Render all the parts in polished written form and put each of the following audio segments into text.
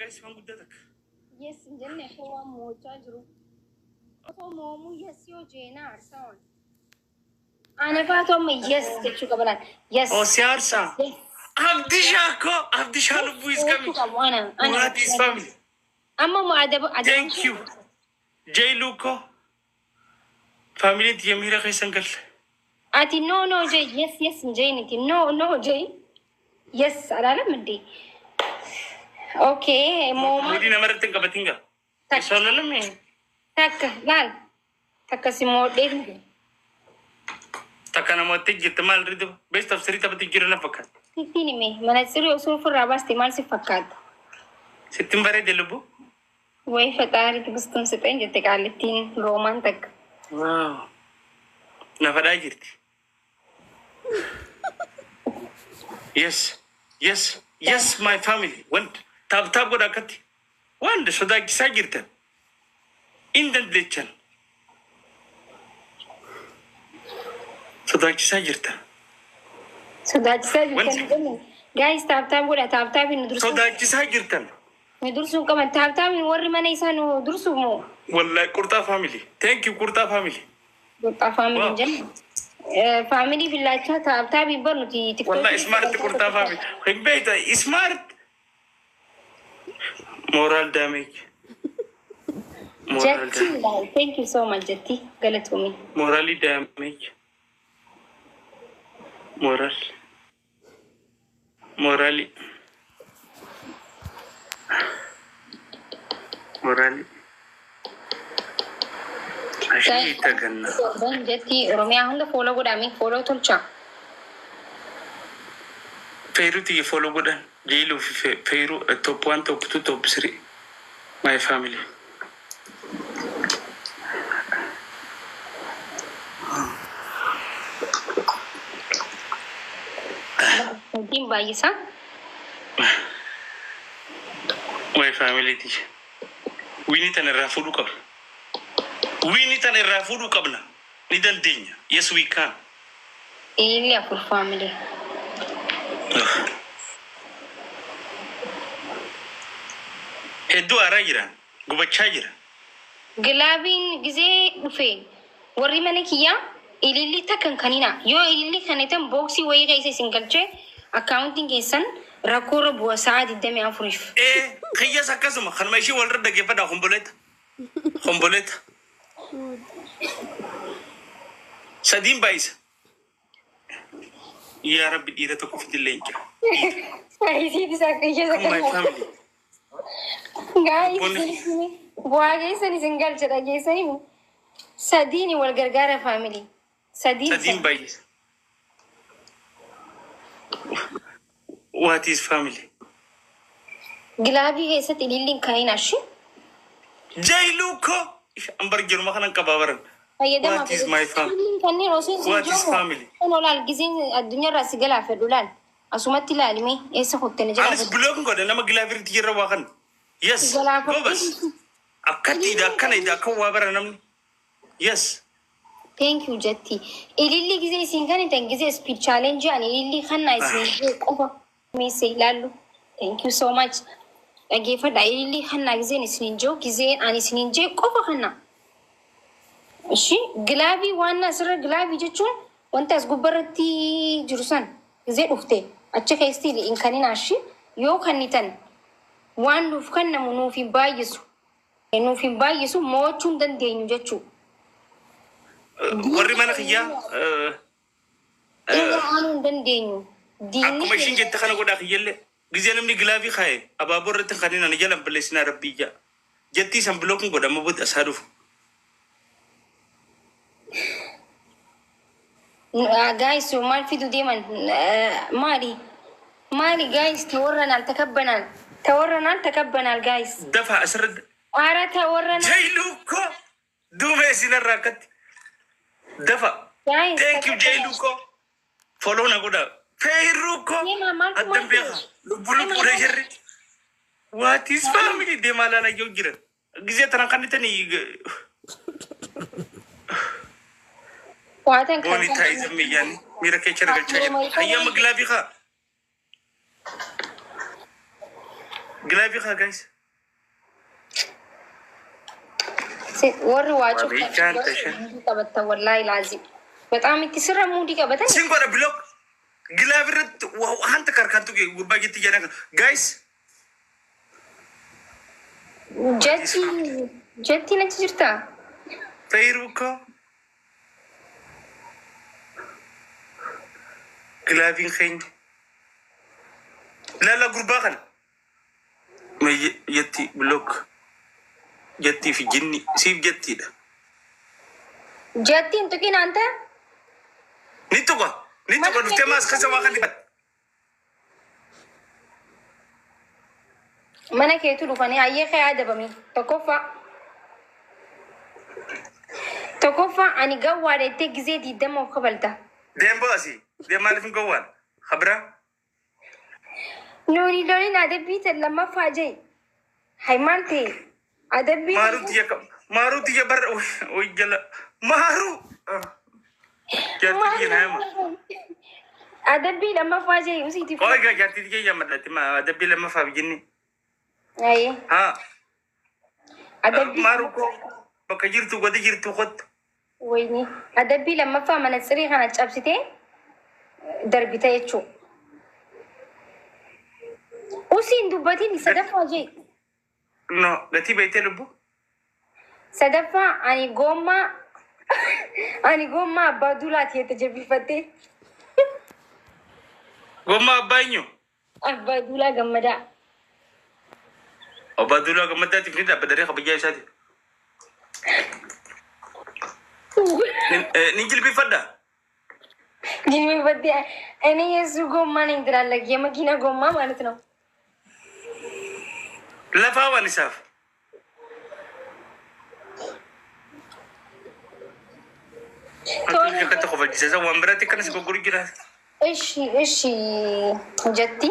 Guys, waan guddaa takka. Yes hin jenne akka waan mo'achaa jiru. Otoo mo'amuu yes yoo jeenaa aarsaa oolu. Ana faatu amma yes jechuu qaba laal. Yes. Oh, si aarsaa. Yes. Abdishaa ko Abdishaa lubbuu is Jechuu coming. qabu ana. Ana. What is family? Amma moo adaba adaba. Thank you. Jailuu ko faamiliin tiyya miira keessan galle. Ati no no jee yes yes hin jeeniti no no jee yes alaalam እንዴ? Okay, moomaa Mudii namarratti hin qabatin gaa. Takka. Soololame. Takka laal takka si moodhee Takka namoota jirti maal ridu best of three taphatu jira na fakkaata. Sittiin hime manatsirii osoo ofirraa baaste maal si fakkaata? Sittiin bareede lubbu. Way faxaari tigistum sixeen jette qaalittiin roomaan takka. Wow. Na fadhaa jirti. Yes, my family. Want tap tap godha akkatti. Waan sodaachisaa jirtan. In dandeechan. Sodaachisaa jirtan. Sodaachisaa jirtan. Wanti- Guys, tap tap godha, tap tapiin nu dursuu Sodaachisaa jirtan. Nu dursuu qaban, tap tapiin warri mana isaa nu dursu moo? Wallahi qurxaa family. Thank you, qurxaa family. Qurxaa family Wow. jenna. Family fillachaa tap tapiin bar nuti Wallahi smart qurxaa family. Hin beekta smart. Moral damage. Moral Jetti damage. Thank you so much jetti galatoomii. Morally damage. Moral. Morally. Morally. Ashii taganna. Torban jetti Oromiyaa hunda follow godhame follow tolcha. Feeruu tiyya follow godhan. Jeeluu fi feeruu top one, top two, top three. My family. Hojiin baay'isaa. My family tiyya. Win tana irraa fuudhuu qabna. Win tana irraa fuudhuu qabna. Ni dandeenya. Yes, we can. Ililli afur family. Hedduu aaraa jiran. Gubachaa jira. Gloveiin gizee dhufe warri mana kiyyaa ililli takka hin kanina. Yoo ililli kanitan boxii wayii keessa isin galchee accountiin keessan rakkoorra bu'a sa'a 24f. Ee, kiyyas akkasuma kanuma ishii walirra dhaggeeffadhaa homboleeta. Homboleeta. Sadiin baay'isa. Yaa Rabbi, dhiira tokko fidillee hin jiru. Isiin isaa kiyyas Come, my akkasuma. family. Guys, bu'aa keessan isin galcha dhageessanii sadiini wal gargaara family. Sadiin. Sadiin baay'isa. What is family? Glove keessatti ililliin kanina shi. Jailuu ko. Ambar jiruma kanan qabaa baran. Fayyadama. What is my family? Ililliin kanneen osoo isin What is family? Kun olaal giseen addunyaarraa si galaafadhu laal. Asumatti ilaalime eessa kuttene jala. Anis block godhe nama gloveirratti jirra waa kan. Yes. Galaafadhu. Gobas. Akkatti ida akkana ida akka waa bara namni. Yes. Thank you jetti. Ililli gisee isin kan hitan gisee speed challenge ani ililli kannaa isin jee qofa meesse ilaallu. Thank you so much. Dhaggeeffadha, ililli kannaa giseen isin jiru giseen ani isin jee qofa kannaa. Ishi glove waan asirra glove jechuun wanta as gubbarratti jiru san gisee dhufte achi keessatti hin kaninaa shi yoo kannitan waan nuuf kennamu nuuf hin baay'isu. Nuuf hin baay'isu, mo'achuu hin dandeenyu jechuudha. Warri mana kiyyaa Irra aanuu hin dandeenyu. Diinni akkuma ishiin jette kana godhaa kiyyallee. Gizee namni glove kaaye abaaboo irratti kanneen ani jalan balleessinaa rabbii ija. Jettii san blockiin godhama booda asaa dhufu. Guys, maal fidu deeman? Maali? Maali guys? ተወረናል፣ ተከበናል፣ ተወረናል፣ ተከበናል guys. Dafaa asirratti. ኧረ ተወረናል Jailuu ko duuba isinirraa akkatti. Dafa. Guys. Thank you, Jailuu ko. Follow na godhaa. Feeruu ko. Deemaa maaltu Addan maal beeka. Lubbu lubbuudha jirri. What is family deemaa laalaa yoo jiran. Gizee tanan kan itanii Waatan booni taa'ii zammiyyaan miira keessa galchaa jira. Hayyama glove kaa. Glove kaa, guys. Warri waa Wabiichaan tashan. Muudii qabatta wallaahi laazim. Bexaam itti sirra muudii qabatan. Sin godha block. Glove irratti wanta karkantu gurbaa jetti jedhan. Guys, Jechi jettiin achi jirtaa? Fayruu koo. Gilaabiin keenya. Laala gurbaa kana. Mee jetti block. Jettii fi jinni siif jettiidha. Jettiin tuqin anta? Ni tuqa. Ni tuqa dhuftee maas keessa waa kan dhibat. Mana keetu dhufanii hayyee kee adabame. Tokkoffaa. Tokkoffaa ani gawwaadha jettee gizee 20 of kabalta. Deem asii. Deem maaliif hin gowwaan? Habira. Nuuni lolin adabbii tan lammaffaa jee. Hay maal ta'e? Adabbii. Maaruu tiyya maaruu tiyya barra oy jala maaruu. Jaartii tiyya naa hima. Adabbii lammaffaa jee usiiti. Oy gaa jaartii tiyya yammadhatti adabbii lammaffaaf jinni. Hayyee. Haa. Adabbii. Maaruu koo bakka jirtu gadi jirtu kottu. Wayni. Adabbii lammaffaa mana tsirii kana cabsitee darbita jechuudha. Usiin dubbatiin sadaffaa jee. No gatii beektee lubbu. Sadaffaa ani gommaa abbaa duulaati jette jabbifattee. Gommaa abbaa eenyu? Abbaa Duulaa Gammadaa. Abbaa Duulaa Gammadaatiif ni dhaabbataree kabajaa isaati. Ni jilbiffadha. Jilbifattee እኔ የእሱ ጎማ ነኝ ትላለህ። የመኪና ጎማ ማለት ነው። Lafaa waan isaaf. Tole. Akka kofalchiisa waan biraatti akkanas goggoru jira. እሺ እሺ jetti.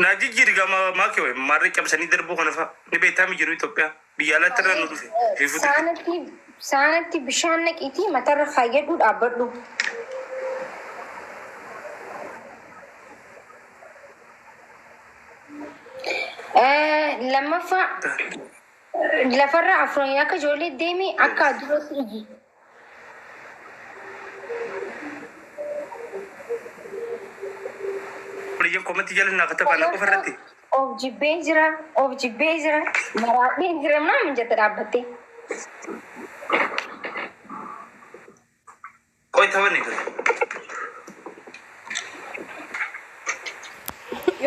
Naa jijjiiri gama maakee wayi maarree cabsanii darbuu kana fa'a ni beektaa jiru Itoophiyaa biyya alaatti irraa nu dhufe. Saanatti bishaan naqiitii matarra kaayyadhu dhaabbadhu. Lammaffaa lafarra afuranii akka ijoollee deemi akka duratti iyyi. Biyyan komatti jala naa katabaa na qofa irratti. Of jibbee jira, of jibbee jira, maraadhee jira ምናምን jette dhaabbattee. Qoy taphanni ture.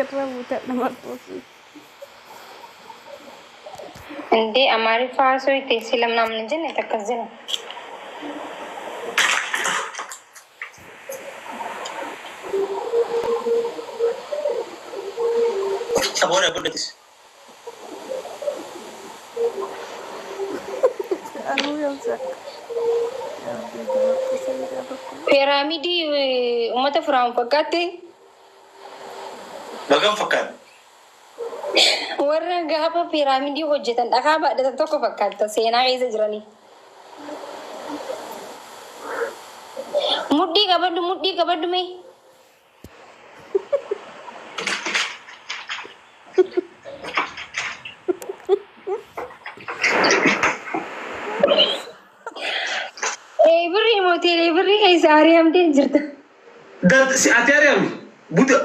Irra buutadha marxoosi. እንዴ Amaariffaa haasoo itti sila ምናምን hin jenne takkas jira. Saboora godhatis. Anuu yamsa. Piiraamidii uummata Firaa'oon fakkaatte. Bagam fakkaata. Warra gaafa piiraamidii hojjetan dhakaa baadhatan tokko fakkaatta seenaa keessa jiranii. Mudhii qabadhu, mudhii qabadhu mee. Birrii mootiilee birrii keessa ari'amtee jirta. Si ati ari'ami. Buda.